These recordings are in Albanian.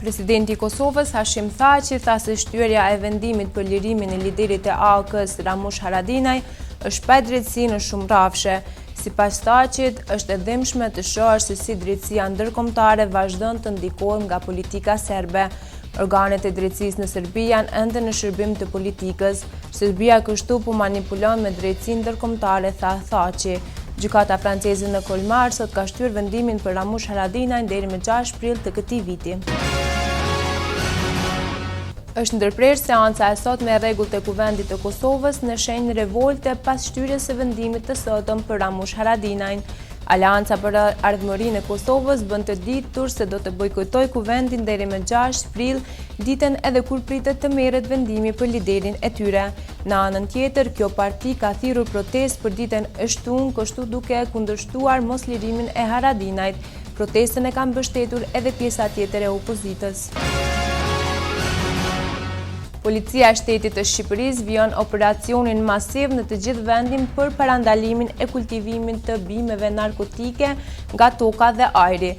Presidenti i Kosovës, Hashim Thaçi, tha se shtyrja e vendimit për lirimin e liderit të AAK-së, Ramush Haradinaj, është padrejtësi në shumë rrafshe. Sipas Thaçit, është e dhimbshme të shohësh se si drejtësia ndërkombëtare vazhdon të ndikohet nga politika serbe. Organet e drejtësisë në Serbi janë ende në shërbim të politikës. Serbia kështu po manipulon me drejtësinë ndërkombëtare, tha Thaçi. Gjykata franceze në Kolmar sot ka shtyrë vendimin për Ramush Haradinajn deri më 6 prill të këtij viti. Është ndërprerë seanca e sotme e rregullt e Kuvendit të Kosovës në shenjë revolte pas shtyrjes së vendimit të sotëm për Ramush Haradinajn. Aleanca për Ardhmërinë e Kosovës bën të ditur se do të bojkotojë Kuvendin deri më 6 prill, ditën edhe kur pritet të merret vendimi për liderin e tyre. Në anën tjetër, kjo parti ka thirrur protestë për ditën e shtunë, kështu duke kundërshtuar moslirimin e Haradinajt. Protestën e ka mbështetur edhe pjesa tjetër e opozitës. Policia e Shtetit të Shqipërisë vijon operacionin masiv në të gjithë vendin për parandalimin e kultivimit të bimëve narkotike nga toka dhe ajri.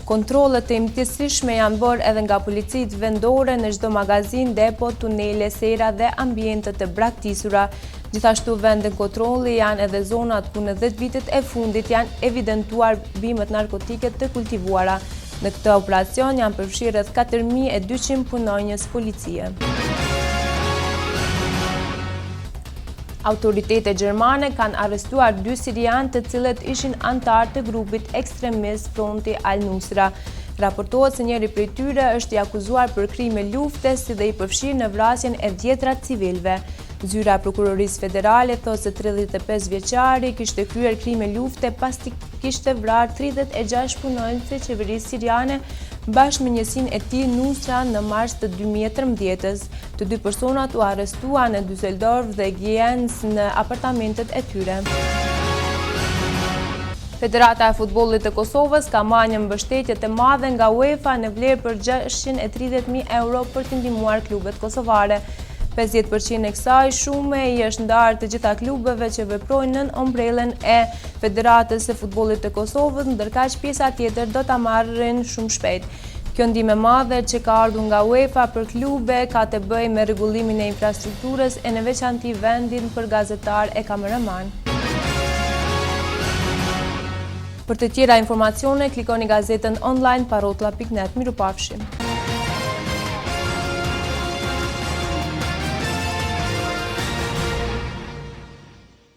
Kontrolle të imtësishme janë bërë edhe nga policitë vendore në çdo magazinë, depo, tunele, sera dhe ambiente të braktisura. Gjithashtu vende kontrolli janë edhe zonat ku në 10 vitet e fundit janë evidentuar bimët narkotike të kultivuara. Në këtë operacion janë përfshirë rreth 4200 punonjës policie. Autoritetet gjermane kanë arrestuar dy sirianë të cilët ishin anëtarë të grupit ekstremist Fronti Al-Nusra. Raportohet se njëri prej tyre është i akuzuar për krime lufte si dhe i përfshirë në vrasjen e dhjetra civilëve. Zyra e Prokurorisë Federale thotë se 35 vjeçari kishte kryer krime lufte pasi kishte vrarë 36 punonjës të qeverisë siriane bashkë me njësinë e tij Nusra në mars të 2013-ës. Të dy personat u arrestuan në Düsseldorf dhe Giessen në apartamentet e tyre. Federata e Futbollit të Kosovës ka marrë një mbështetje të madhe nga UEFA në vlerë për 630.000 euro për të ndihmuar klubet kosovare. 50% e kësaj shume i është ndarë të gjitha klubeve që veprojnë nën ombrellën e Federatës së Futbollit të Kosovës, ndërkaq pjesa tjetër do ta marrin shumë shpejt. Kjo ndihmë e madhe që ka ardhur nga UEFA për klube ka të bëjë me rregullimin e infrastrukturës e në veçanti vendin për gazetarë e kameramanë. Për të tjera informacione, klikoni gazetën online parrotlla.net. Mirupafshim!